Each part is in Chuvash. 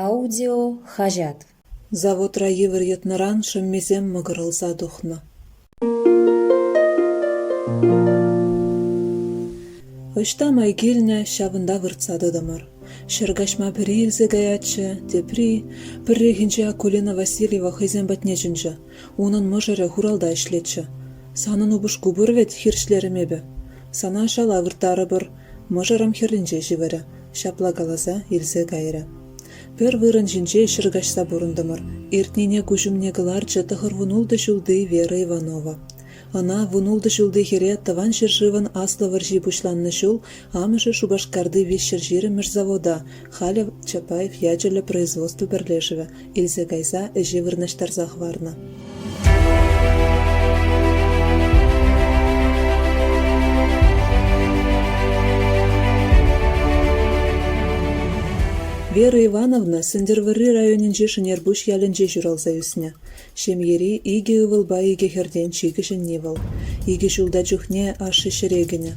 Аудио-хаҫат. Заводра йывӑр йӑтнӑран шӑммисем мӑкӑрӑлса тухнӑ. Ӑҫта май килнӗ, ҫавӑнта выртса тӑтӑмӑр. Ҫӗркаҫма пӗри илсе каятчӗ, тепри… Пӗррехинче Акулина Васильева хӑйсем патне чӗнчӗ. Унӑн мӑшӑрӗ хуралта ӗҫлетчӗ. «Санӑн упӑшку пур вӗт», — хирӗҫлерӗм эпӗ. «Сана шала вырттарӑпӑр». Мӑшӑрӑм хӗрринче ҫывӑрӗ, ҫапла каласа илсе кайрӗ. Пӗр вырӑн ҫинче ҫӗркаҫса пурӑнтӑмӑр. Иртнине куҫ умне кӑларчӗ 96 ҫулти Вера Иванова. Ӑна 16 ҫулти хӗре Тӑван ҫӗршывӑн Аслӑ вӑрҫи пуҫланнӑ ҫул амӑшӗ Шупашкарти 320-мӗш завода, халӗ Чапаев ячӗллӗ производство пӗрлешӗвӗ, илсе кайса ӗҫе вырнаҫтарса хӑварнӑ. Вера Ивановна Сӗнтӗрвӑрри районӗнчи Шӗнерпуҫ ялӗнче ҫуралса ӳснӗ. Ҫемьери икӗ ывӑлпа икӗ хӗртен чи кӗҫӗнни вӑл. Икӗ ҫулта чухне ашшӗ ҫӗре кӗнӗ.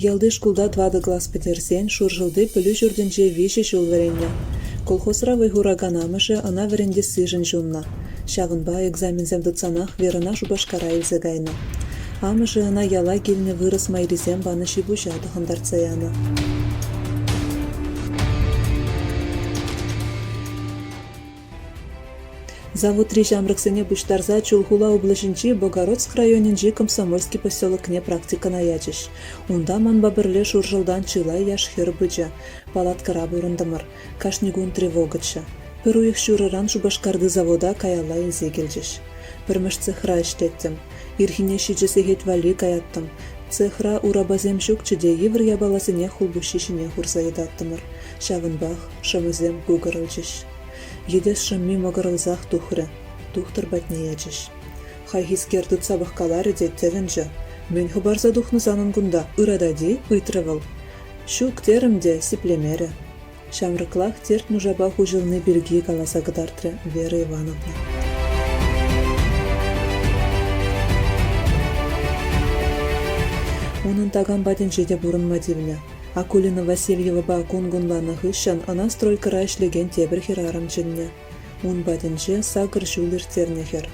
Ялти шкулта тӑватӑ класс пӗтерсен Шуршӑлти пӗлӳ ҫуртӗнче виҫӗ ҫул вӗреннӗ. Колхозра вӑй хуракан амӑшӗ ӑна вӗрентессишӗн ҫуннӑ. Ҫавӑнпа экзаменсем тытсанах Верӑна Шупашкара илсе кайнӑ. Амӑшӗ ӑна яла килнӗ вырӑс майрисем панӑ ҫи-пуҫа тӑхӑнтартса янӑ. Заводри ҫамрӑксене пуҫтарса Чулхула облаҫӗнчи Богородск районӗнчи Комсомольски поселокне практикӑна ячӗҫ. Унта манпа пӗрле Шуршӑлтан чылай яш-хӗр пычӗ. Палаткӑра пурӑнтӑмӑр. Кашни кун тревогӑччӗ. Пӗр уйӑх ҫурӑран Шупашкарти завода каялла илсе килчӗҫ. Пӗрмӗш цехра ӗҫлеттӗм. Ирхине ҫичӗ сехет валли каяттӑм. Цехра урапасем ҫукчӗ те йывӑр япаласене хулпуҫҫи ҫине хурса йӑтаттӑмӑр. Ҫавӑнпах шӑмӑсем кукӑрӑлчӗҫ. Йӗтес шӑмми мӑкӑрӑлсах тухрӗ, тухтӑр патне ячӗҫ. Хайхискер тытса пӑхкаларӗ те тӗлӗнчӗ: «Мӗн хӑпарса тухнӑ санӑн кунта, ыратать-и?» — ыйтрӗ вӑл. «Ҫук» терӗм те сиплемерӗ. Ҫамрӑклах терт-нушапа хуҫӑлни пирки каласа кӑтартрӗ Вера Ивановна. Унӑн такам патӗнче те пурӑнма тивнӗ. Акулина Васильевӑпа кун кунланӑ хыҫҫӑн ӑна стройкӑра ӗҫлекен тепӗр хӗрарӑм чӗннӗ. Ун патӗнче сакӑр ҫул ирттернӗ хӗр.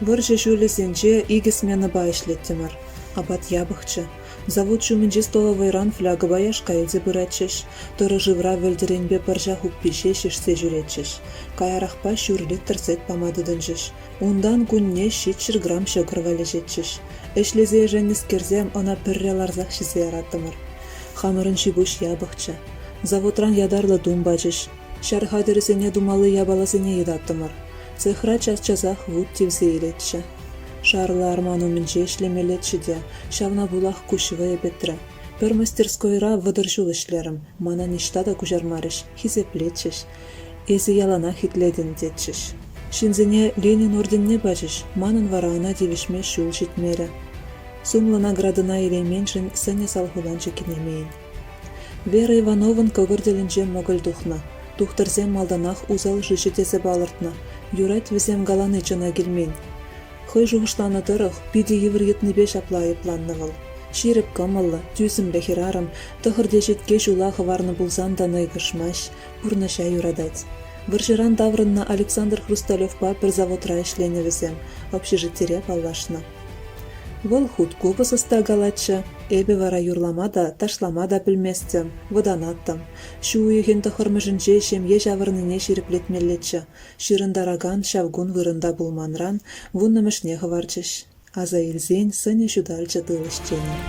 Вӑрҫӑ ҫулӗсенче икӗ сменӑпа ӗҫлеттӗмӗр. Апат япӑхчӗ. Завод ҫумӗнчи столовӑйран флягӑпа яшка илсе пыратчӗҫ, тӑрӑ шывра вӗлтӗренпе пӑрҫа хуппи ҫеҫ ишсе ҫӳретчӗҫ. Каярахпа ҫур литр сӗт пама тытӑнчӗҫ. Унтан кунне 700 грамм ҫӑкӑр валеҫетчӗҫ. Ӗҫлесе ӗшеннӗскерсем ӑна пӗрре ларсах ҫисе яраттӑмӑр. Хамӑрӑн ҫи-пуҫ япӑхчӗ. Заводран ятарлӑ тум пачӗҫ. Ҫар хатӗрӗсене тумалли япаласене йӑтаттӑмӑр. Цехра час-часах вут тивсе илетчӗ. Шарлӑ арман умӗнче ӗҫлемеллеччӗ те, ҫавна пулах куҫ вӑйӗ пӗтрӗ. Пӗр мастерскойра 30 ҫул ӗҫлерӗм, мана ниҫта та куҫармарӗҫ, хисеплетчӗҫ. Эсӗ яланах итлетӗн, тетчӗҫ. Ҫынсене Ленин орденне пачӗҫ, манӑн вара ӑна тивӗҫме ҫул ҫитмерӗ. Сумлӑ наградӑна илейменшӗн сӑнӗ салхуланчӗ кинемейӗн. Вера Ивановӑн кӑкӑр тӗлӗнче мӑкӑль тухнӑ. Тухтӑрсем малтанах усал шыҫӑ тесе палӑртнӑ. Юрать вӗсем калани чӑна килмен. Хӑй шухӑшланӑ тӑрӑх, питӗ йывӑр йӑтнипе ҫапла айӑпланнӑ вӑл. Ҫирӗп кӑмӑллӑ, тӳсӗмлӗ хӗрарӑм тӑхӑр теҫетке ҫула хӑварнӑ пулсан та нӑйкӑшмасть, пурнӑҫа юратать. Вӑрҫӑран таврӑннӑ Александр Хрусталевпа пӗр заводра ӗҫленӗ вӗсем, общежитире паллашнӑ. Вӑл хут купӑс ӑста калатчӗ, эпӗ вара юрлама та, ташлама та пӗлместӗм, вӑтанаттӑм. Ҫу уйӑхӗн тӑххӑрмӗшӗнче ҫемье ҫавӑрнине ҫирӗплетмеллеччӗ. Ҫырӑнтаракан ҫав кун вырӑнта пулманран вуннӑмӗшне хӑварчӗҫ. Аса илсен сӑнӗ ҫуталчӗ тыл ӗҫченӗн.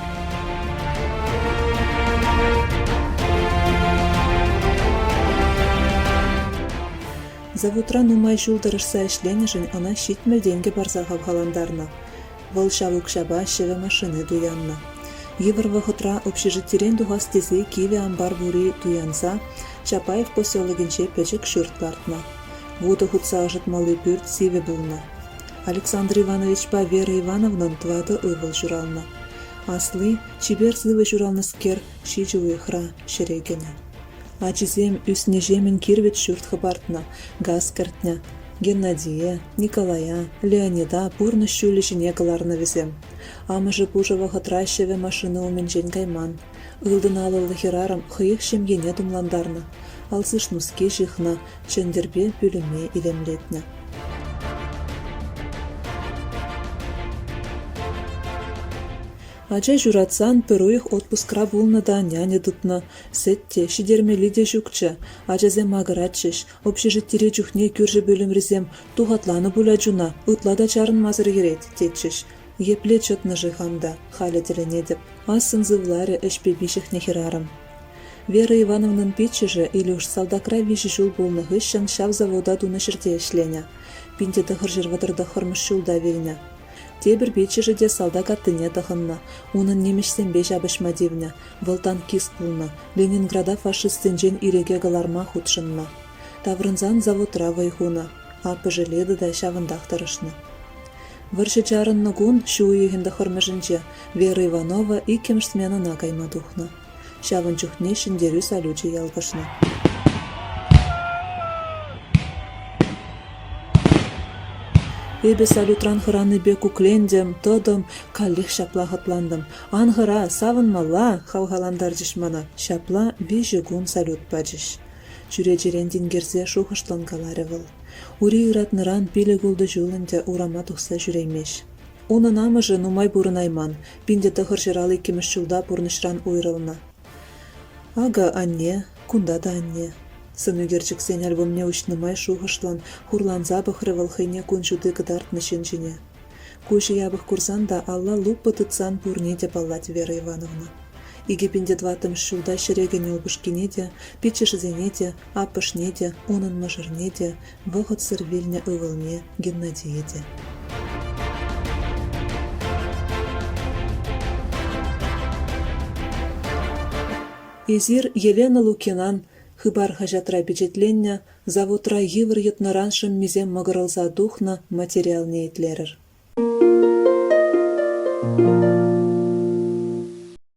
Заводра нумай ҫул тӑрӑшса ӗҫленӗшӗн ӑна 70 тенкӗ парса хавхалантарнӑ. Вӑл ҫав укҫапа ҫӗвӗ машини туяннӑ. Йывӑр вӑхӑтра общежитирен тухас тесе кивӗ ампар пури туянса Чапаев поселокӗнче пӗчӗк ҫурт лартнӑ. Вутӑ хутса ӑшӑтмалли пӳрт сивӗ пулнӑ. Александр Ивановичпа Вера Ивановнӑн тӑватӑ ывӑл ҫуралнӑ. Асли, чипер сывӑ ҫуралнӑскер, ҫичӗ уйӑхра ҫӗре кӗнӗ. Ачисем ӳснӗҫемӗн кирпӗч ҫурт хӑпартнӑ, газ кӗртнӗ. Геннадие, Николая, Леонида пурнӑҫ ҫулӗ ҫине кӑларнӑ вӗсем. Амӑшӗ пушӑ вӑхӑтра ҫӗвӗ машини умӗнчен кайман. Ылтӑн алӑллӑ хӗрарӑм хӑех ҫемьене тумлантарнӑ, алсиш-нуски ҫыхнӑ, чӗнтӗрпе пӳлӗме илемлетнӗ. Ача ҫуратсан пӗр уйӑх отпускра пулнӑ та няня тытнӑ. Сӗт те, ҫитермелли те ҫукчӗ. Ачасем макӑратчӗҫ. Общежитире чухне кӳршӗ пӳлӗмрисем тухатланӑ пуль ачуна, ытла та чарӑнмасӑр йӗрет, тетчӗҫ. Епле чӑтнӑ-ши хам та, халӗ тӗлӗнетӗп. Ассӑн сывларӗ ӗҫпе пиҫӗхнӗ хӗрарӑм. Вера Ивановнӑн пиччӗшӗ Илюш салтакра виҫӗ ҫул пулнӑ хыҫҫӑн ҫав завода тунӑ ҫӗрте ӗҫленӗ. 1939 ҫулта вилнӗ. Тепӗр пиччӗшӗ те салтак аттине тӑхӑннӑ, унӑн нимӗҫсемпе ҫапӑҫма тивнӗ, вӑл танкист пулнӑ, Ленинграда фашистсенчен ирӗке кӑларма хутшӑннӑ. Таврӑнсан заводра вӑй хунӑ, аппӑшӗ Лида та ҫавӑнтах тӑрӑшнӑ. Вӑрҫӑ чарӑннӑ кун, ҫу уйӑхӗн тӑххӑрмӗшӗнче, Вера Иванова иккӗмӗш сменӑна кайма тухнӑ. Ҫавӑн чухне Ҫӗнтерӳ салючӗ ялкӑшнӑ. Эпӗ салютран хӑранипе куклентӗм, тӑтӑм, каллех ҫапла хӑтлантӑм. «Ан хӑра, савӑнмалла!» — хавхалантарчӗҫ мана. Ҫапла виҫӗ кун салют пачӗҫ. Чӳречерен тинкерсе шухӑшлӑн каларӗ вӑл. Ури ыратнӑран пилӗк-ултӑ ҫул ӗнтӗ урама тухса ҫӳреймест. Унӑн амӑшӗ нумай пурӑнайман, 1952 ҫулта пурнӑҫран уйрӑлнӑ. Акӑ анне, кунта та анне. Сӑнӳкерчӗксен альбомне уҫнӑ май шухӑшлӑн, хурланса пӑхрӗ вӑл хӑйне кун ҫути кӑтартнӑ ҫын ҫине. Куҫӗ япӑх курсан та алла лупа тытсан пурне те паллать Вера Ивановна. 2004 ҫулта ҫӗре кӗнӗ упӑшкине те, пиччӗшӗсене те, аппӑшне те, унӑн мӑшӑрне те, вӑхӑтсӑр вилнӗ ывӑлне Геннадие те. Эсир Елена Лукинан Хыпар хаҫатра пичетленнӗ заводра йывӑр йӑтнӑран шӑммисем мӑкӑрӑлса тухнӑ материалне итлерӗр.